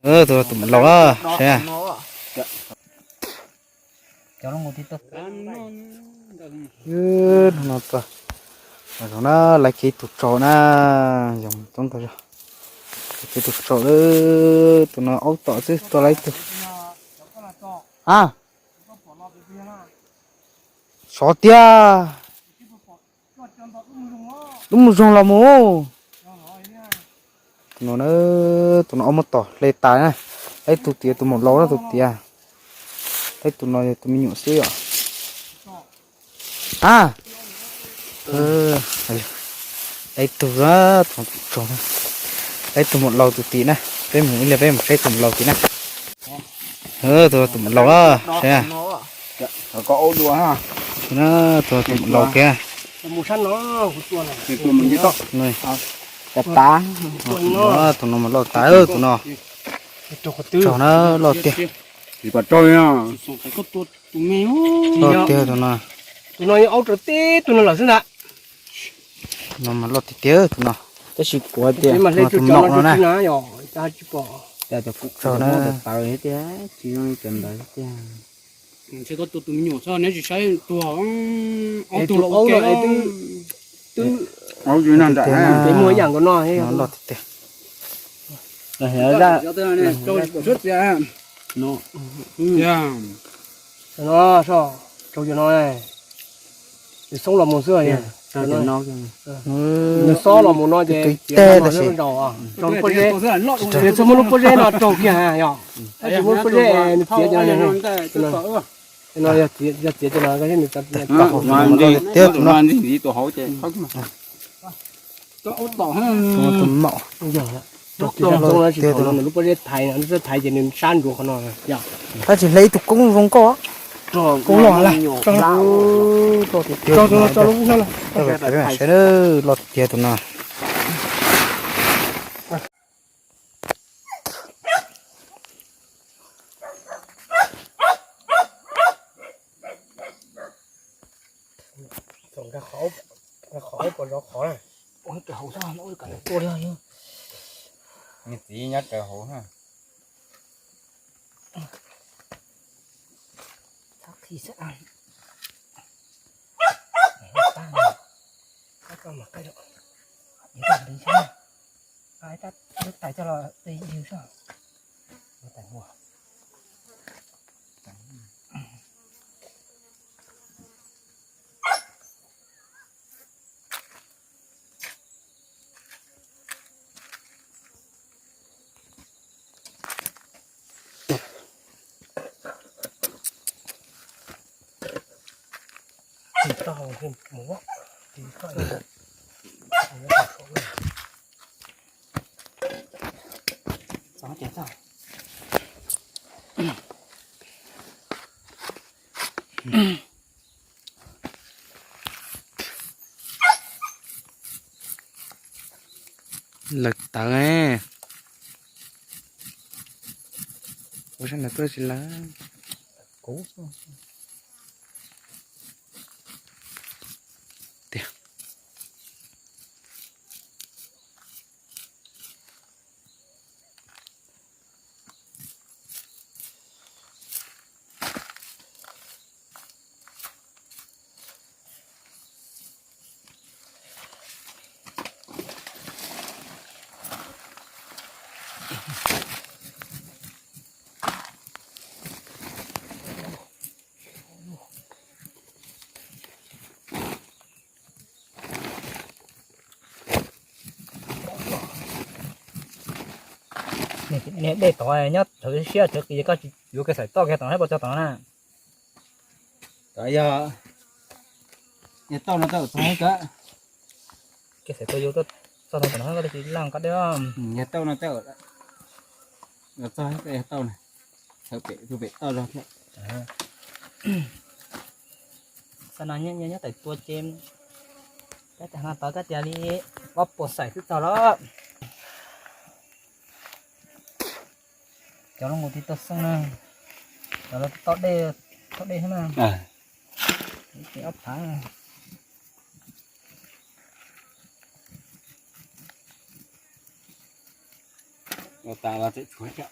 Tus, tus maum laus na, saib. Hnub no, hnub no lawv kiag ib tug tsaug na, yog toob ntag zog. Lawv kiag ib tug tsaug, tus no aub tom xwb, tua lawv ib tug. A, sov tiag. Lub mus zoog los mus. Tus no na, tus no aub muab tom hle tas na. Ib tug tiav, tus maum laus na tus tiav. Ib tus no yog tus me nyuam xwb yom. A, ib tug, tus tsaug, ib tug maum laus tus tim na. Peb mus ib li, peb mus saib tus maum laus tim na. Tus, tus maum laus, saib. Tus, tus maum laus kiag. Tus no mas loj tas, tus no. Tsaug na, loj tiag. Loj tiag tus no. Tus no yog aub rau teb tus no lawm xwb ntag. No mas loj tiag tiag tus no. Tab sis kuv tias mas hle tus maum no na. Tsaug na. Tsis zoo li cov ntawd tiag. Ntshe koj tua tus me nyuam xwb, neb tsis saib tus aub, tus aub no twb, twb muag ib yam nkaus no. Loj tiag tiag. No, tsaug cov no, nws xoob los mus xwb. Nws xob los mus no ces teg tab sis tsaug lub pob zeb, nws txhob muab lub pob zeb no raug kiag yom. Tab sis muab lub pob zeb nws txiav cov no, yog txiav cov no nws tiag tus no. Tus maum, lub pob zeb thaiv no, lub pob zeb thaiv ces nws sab ntsuav qhov no. Tab sis hle ib tug koob zoo nkauj, koob loj laj, loj tiag tus no. Nws txiv nyob rau hauv na. Lawv tawv, ua sab ntawd tuaj tsis lawv. Kuv tiag. Niag dej tod nyob txawv siab txawv qis, koj tsis yuav kev xaim toj kiag tom no thiab puas txog tom no na? Yog, yog tauj no tau txog kawg. Kev xaim toj yuav txog tom no koj tsis laj koj dej. Yog tauj no tau txog, yog tauj na, txhawv pem tus pem toj zog thiab. Xav no nyob tais tua ces, kab tas no tod kab tias li ob puas xaim twb txog los. Cov lub nqus tiv tauj xeeb na, cov lub toj dej, toj dej xwb na. Ob phav. Ua tas los tseem tshuav thiab.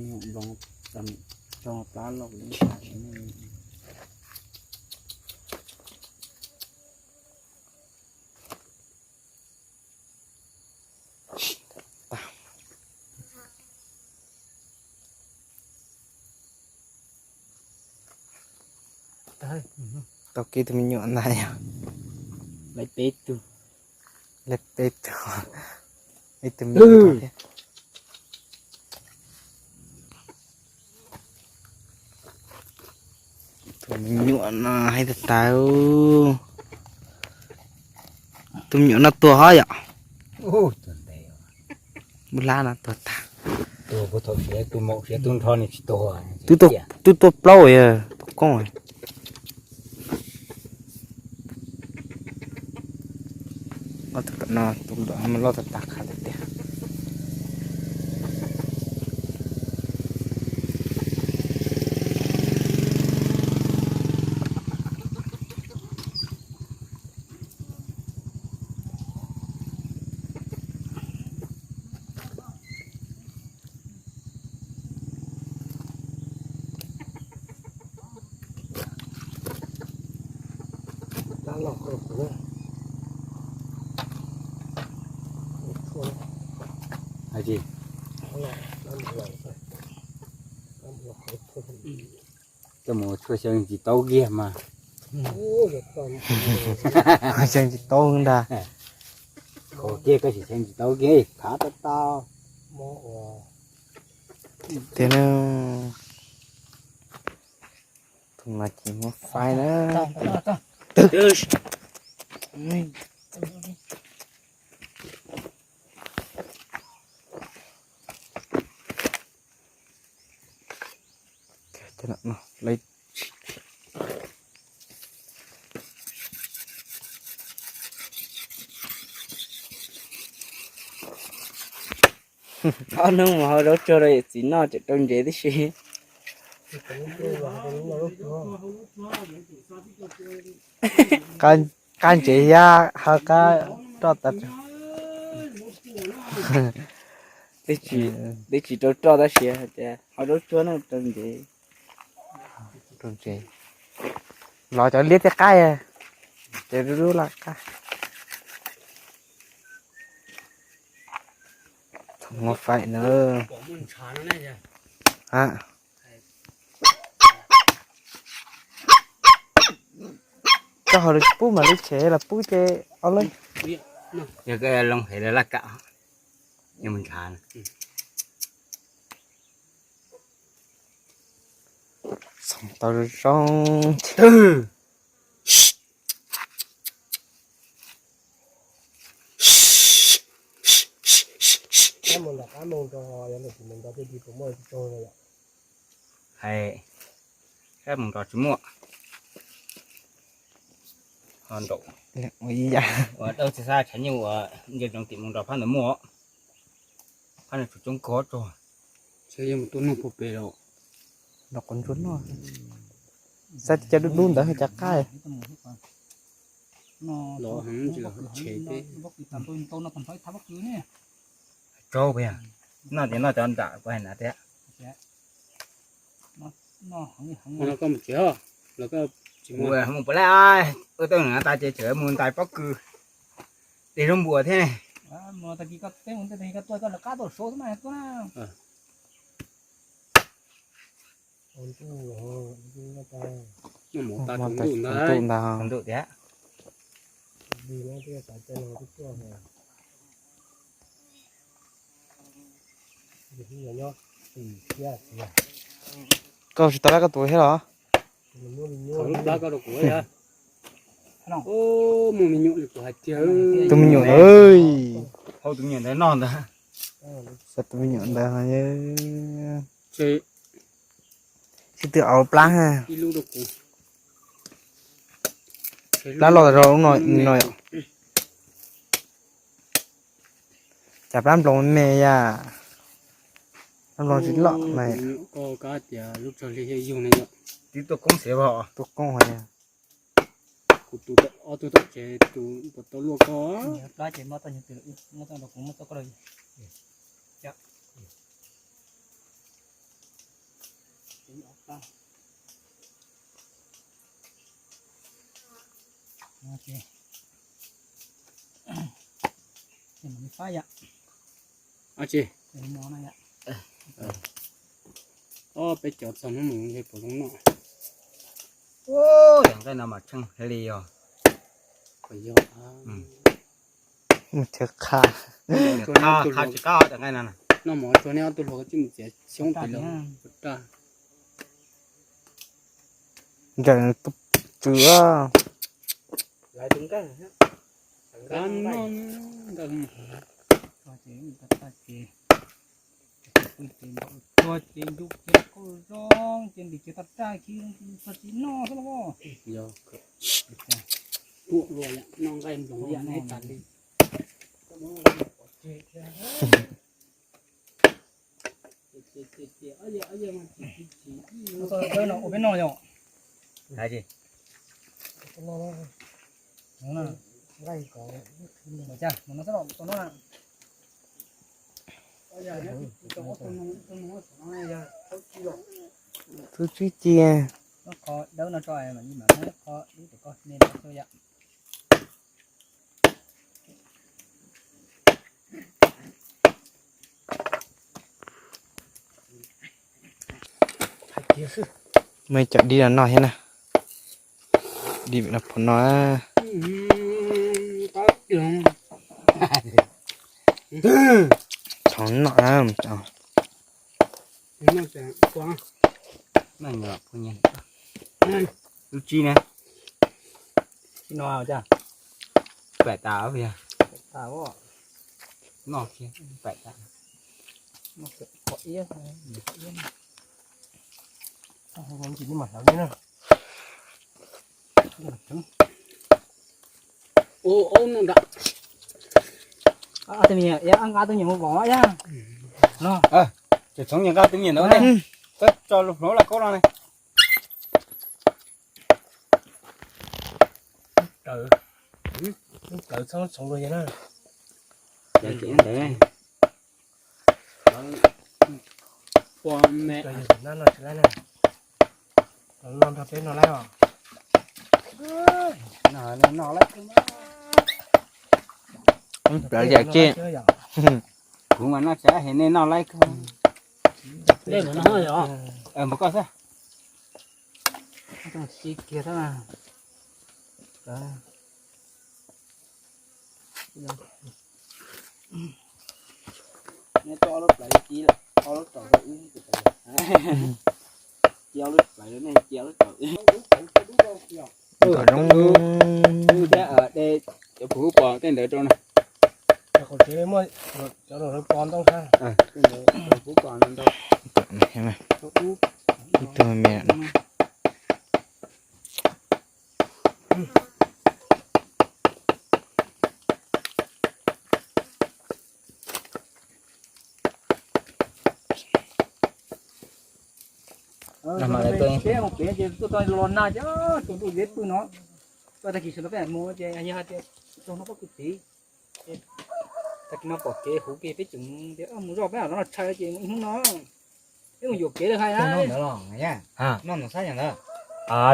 cia nws nploos tso plab los li ntag. Tau kiag tus me nyuam ntag yog. Lawv peb tug. Lawv peb tug. Ib tug me nyuam thiab. Tus me nyuam no haib tag tag. Tus me nyuam no tuag hov yom. Mus lab no tuag tag. Twb tuag plaub yog tus koob. Tus no tus loj tag tag qha tiag tiag. Coj mus tshuaj xyeeb tsis tau kiag mas. Xyeeb tsis tau ntag. Kho Ces koj sim xeev tsis tau kiag, khav tau tau. Tiag na, tus no ces muab faib na. Ob hnub mus hau zaub tsuag rau yawm txiv noj tseem rau ntsev tib si. Qab ntsev thiab hau qab roj tas. Twb tsis rau roj tab sis hais tias hau zaub tsuag no rau ntsev. Rau ntsev. Los cov liab thiaj qab, ces dub dub los qab. Muab faib na. Koj ho pub mam li tshem los pub ces ob leeg. Yog koj loo heev lawm laj kam, yog mus ntshav na. Txhoov tau zoo. Hais, kab mus nrov tsis muaj. Ho nraum, ua dawb txhij xab tshav nyiaj uas nce zoov tim mus nrov phab ntawd muaj, phab no tsum coob kog tso. Ces yog mus tua noog puag pem los. Nrov qhov ntsuag noj. Xav tias cov dub dub ntawd cas qab. Los heev tsis los tshem peb. Tsaug peb, noj ces noj cov nram kuv hais na thiab. Ua no koj mus tsev os, los koj tsis mus. Mus puas laj, ua tau nws tas ces tseem mus ntais pob kws, tes zoo npuas thiab ne. Noj mov tas tsaus ntuj ntag. Tsaus ntuj tiag. Koj tsis tau lab koj tus thiab los? Thaum lub plab koj rau kuv thiab. Tus me nyuam ntawd, hau tus me nyuam ntawd noj ntag. Tus me nyuam ntawd, sib tw au plab. Plab loj tas zog no. Cas plab nploos me yam, plab nploos tsis loj mas. Koj kab tias lub tsog li yog yug ne yom. Twb tuaj koob xev vog. Tuaj koob hos yog. Kuv tus ob tug toj tsev tus puas tau luaj koj. Plab ces muab tau nyuag twg, muab tau rau kuv, muab tau koj lawm. Ab tsi, ob peb cov txog hnub nws ntshe puas zoo noj. Cov nqaij no mas tsheej hli os. Mus chaw qha, qha tsis qab cov nqaij no. Noj mov tsuag nej ob tug hluas koj tsij mus txiav xyoob pem los raj. Nkawm tus tswv. Tuag ces ntuj ces kauj zoo ces ntim ces tag raj khi txog tsis noj xwb los. Tuaj luaj yam noj nqaij nploos yam nej tas li. Ua peb noj yom. Tus tswv cia. Qho dawb no tso, mam li mam muab qho dub rau koj me no xwb yom. Muaj ib co dib no noj thiab na. Dib no pom no. Thaum no, no, lub tsis ne, no, pam tas, no, pam tas, qhov iab, qhov iab, tsis ni mam hlawv li na. Ua ua no nram, tus me nyuam nqa tus me nyuam vov yaj no. Tseem txhoov nyias nqa tus me nyuam ntawd ne, txhob tso lub hlauv laj kaub no ne. Lub plawv txhob txhoov dua yawg na. Ua me, no tsis laib na. No nrog peb no laib os. No laib, plawv yam ke. Kuv mas noj tsawg heev, nej noj laib kawg. Mus koj xwb. Tsis kiag thiab na. Neb tso ob lub plawv ci, ob lub tsaus rau wb, ci ob lub plawv, nej ci ob lub tsaus wb. Zoo, de cov phuv pom tej ntawd rau na. Cov phuv pom ntau. Ib tug me Peb mus pem ces tuaj tau los nag ces tsaus ntuj zeb pw no. Tag kis sawv ntawd peb mus ces yog hais tias tsaug no pob kws txiv, tag kis no pom kev huv kiag peb tseem tias mus zoj peb no tshai ces mus ib hnub no. Peb mus yuam kev lawm hais na. Noj ntawd los noj ntawd xab yam ntawd.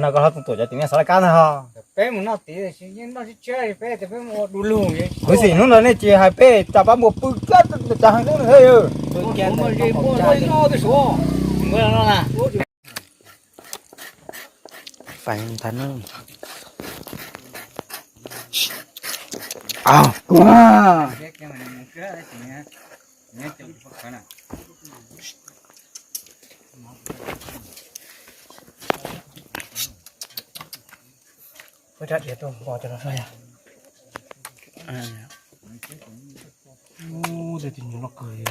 No koj hlob Tooj Tuam cov tus me xav laj kab ntag ho. Peb mus noj tid yeej noj tshiab tshiab, peb tias peb mus ua du lug. Kuv xim hnub no nej tsis hais peb cas pab muaj pw kiag cas heev hnub no thiab. Fais ntag na. Muab rab diav tuaj npo cov no saib yog. Ub, tej tus nyuam loj kawg li.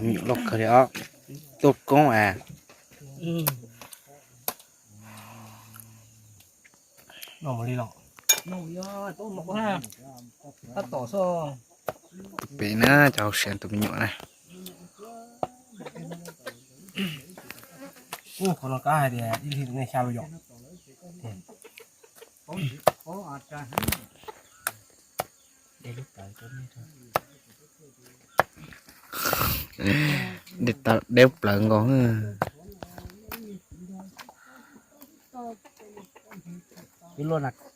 Me nyuam loj kawg li os. Tuaj koob as. Noj mus li los. Tab tom xwb. Tus pem na, cov hauv siab tus me nyuam na. Qhov no kab hais tias ib hlis nej xya lub yom. Deb lub plawv nkaus.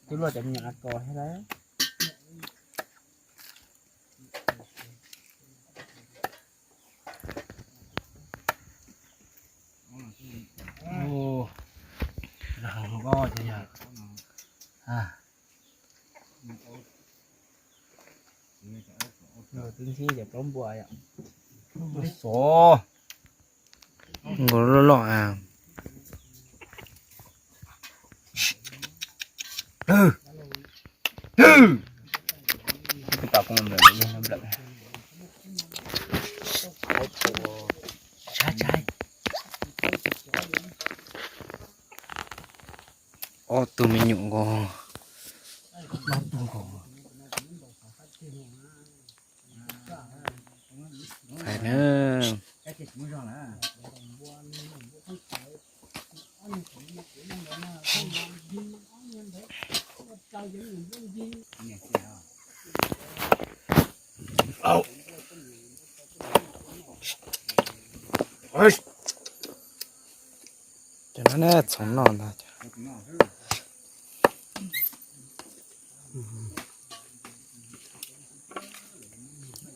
Twb luaj cov me nyuam nas kos thiab lauj. Twb ntsib cov plaub npua yom. Xov nkaus loj loj a. Ob tug me nyuam nkaus. Hais na. Cov no ne txhoov noj ntag.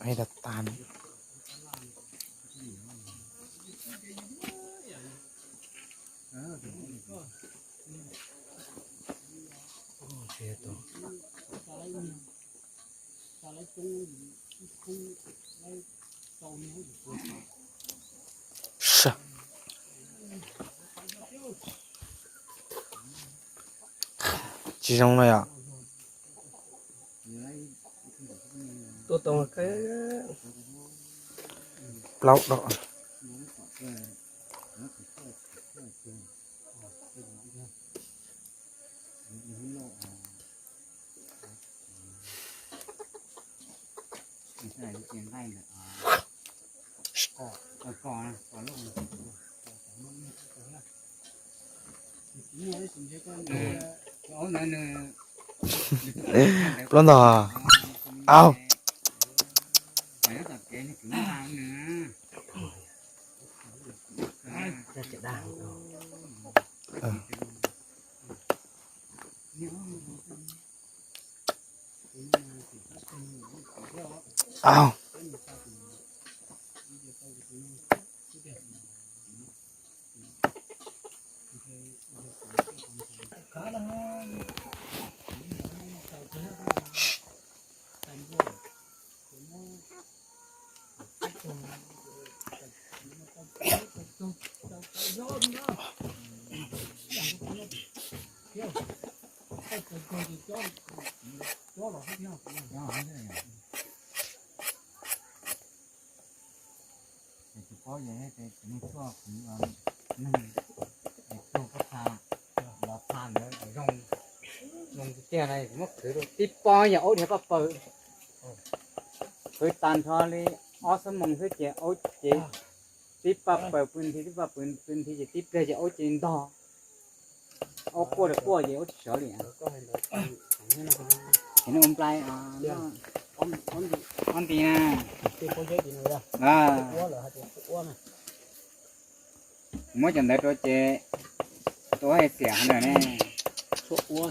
Ib tag tag. Tsis zoo no yom. Plaub do. Plaub ntog. Au. Au. Tus paub yog tus neeg tuaj kwv neeg, tus tuaj tha, los tha ntawd zoo, zoo tiag tiag na, muab kwv rau tib pob yog aub dhia paj paws. Kwv tag nrho li ob xuab moos xwb ces aub ces tib paj paws pw nthi, tib paj paws pw nthi ces tib pliag ces aub ces ntog. Aub quaj li quaj ces aub tsis sawv li. Ces nws ua nplai, ob nti na. Muab cov ntawd rau ces tua hais tias qhov ntawd ne. Tshuav ua.